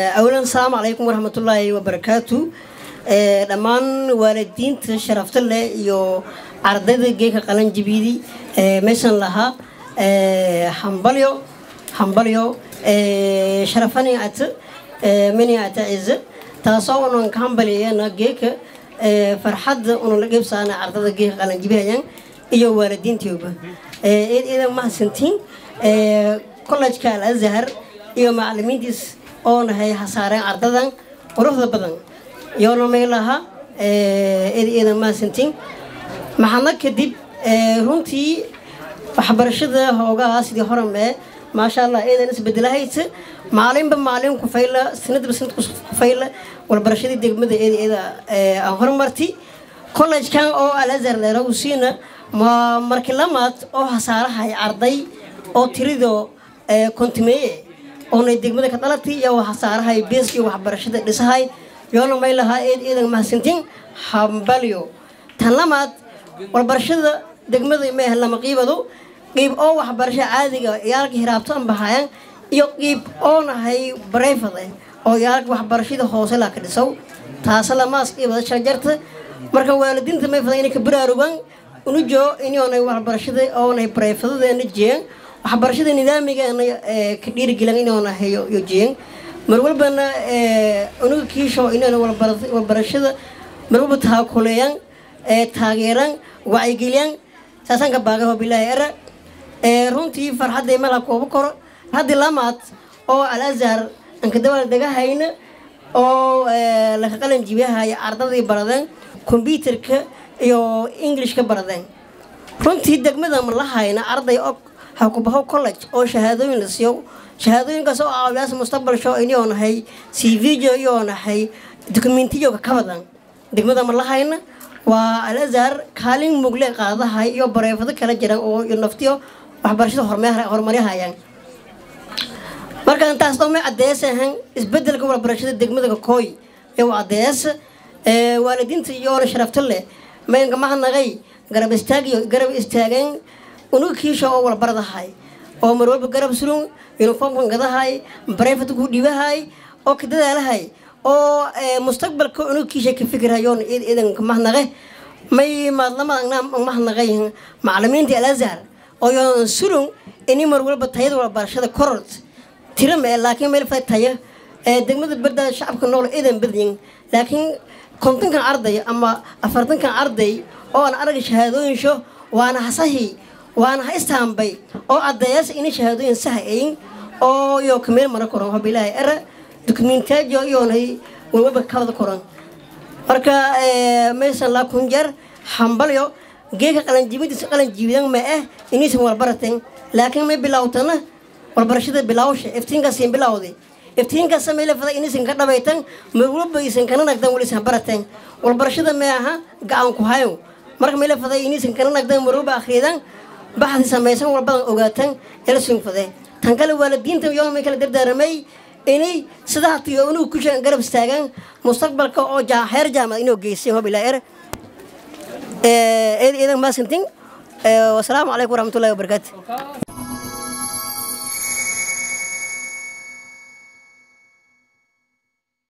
Awalan, asalaamu calaykum waraxmatullaahi wabarakaatu. Dhammaan waalidiinta sharafta leh iyo ardayda geeka qalanjibidi meeshan lahaa, hambalyo, hambalyo. Sharafani ata mani ata cize taasoo unan ka hambaliyana geeka farxadda unan la qeybsaana ardada geeka qalanjibihayaan iyo waalidiintooba. Eed eedan mahadsantiin Kollejka Al Azhar iyo macalimiintiis oo nahay hasaareen ardadan quruxda badan yoona may laha eed eedan mahadsantiin. Maxadna kadib, runtii waxbarashada hoogaha sidii horame, maasha Allah, eedan isbedelahaysa maalinba maalin kufayla, sanadba sanad kufayla. Walbarashadii degmada eed eeda aan horumarti. Kollejkan oo Al Azhar leera usiina ma markii lamaad oo hasaarahay arday oo tirido kontimeeye oonay degmada ka dhalatay iyo hasaarahay beeskii waxbarashada dhisahay yoona may lahaa eed eedan mahadsantiin, hambalyo. Tan lamaad, waxbarashada degmada may lama qiibado: qiib oo waxbarasho caadiga yaalka hiraabto an bahayaan iyo qiib oo nahay private oo yaalka waxbarashada hoose laa ka dhisow. Taasa lamaas qiibada shajarta. Marka waalidiinta may fadan inay ka baraarugaan unujo inyoonay waxbarashada oonay private jeeyaan, waxbarashada nidaamigeena ka dhiirigelin inoona hayo iyo jeeyaan mar walbana unuga kiisho inayna walbarashada mar walba taakuleeyaan, taageeraan, wacyigeliyaan. Saasaan ka baaqay bilaahi era. Runtii farxadday mala koobo koro haddii lamaad oo Al Azhar aan ka dabaal degahayna oo laka qalan jibiyahaya ardadii baradeen kombyuterka iyo Englishka baradeen. Runtii degmada ma lahayna arday og hakubaho college oo shahaadooyin la siiyo, shahaadooyinkaas oo caawiyaas mustaqbal show inuu nahay CV jo iyo nahay dokumentiyo ka badan degmada ma lahayna. Waa Al Azhar kaalin mugle qaadahay iyo bareefado kala jiraan oo naftiyo waxbarashada horumarihayaan. Marka intaas dhamay caddeesahan isbedelka waxbarashada degmada kooy iyo caddees. Waalidiinta iyo sharafta leh maynka mahadnaqay garab istaagiyo garab istaageen unuga kiisha oo walbaradahay oo mar walba garab surun, uniformkan gadahay, private ku dhiibahay oo ka dadaalahay oo mustaqbalka unuga kiisha ka fikirhayoon. Eed eedan ka mahadnaqe. May maadlama mahadnaqay macalimiinta Al Azhar oo yoon surun ini mar walba tayada waxbarashada korort tira ma, laakiin meel fay taya degmada Barda shacabka nool eedan badyin, laakiin 50kan arday ama 40kan arday oo aan arag shahaadooyinsho waana hasahi waana ha istaambay oo caddeeyaas inay shahaadooyin sax ayin oo iyo kameel mara koran hob ilaahay era dukumentaajo iyoonay walwalba ka wada koran. Marka maysan laa kun jeer hambalyo. Geeka qalanjibintiisa qalanjibidan ma ah inaysan walbarateen, laakiin may bilowtana walbarashada bilawsha iftiinkaasiin bilowday. Iftiinkaas may la fada inaysan ka dhabaytan mar walba aysan kana nagdan walisan barateen. Walbarashada ma aha gacan ku hayo. Marka may la faday inaysan kana nagdan mar walba akhridan, baxdi samaysan, walbadan ogaatan ila sun fade. Tan kale, waalidiinta iyo may kala dardaaramay inay sidaa tiyo inuu ku sheegan garab istaagan mustaqbalka oo heer jaamad inuu geysay hob ilaa er. Eed eedan maasantin. Wasalaamu calaykum waraxmatullahi wabarakaatu.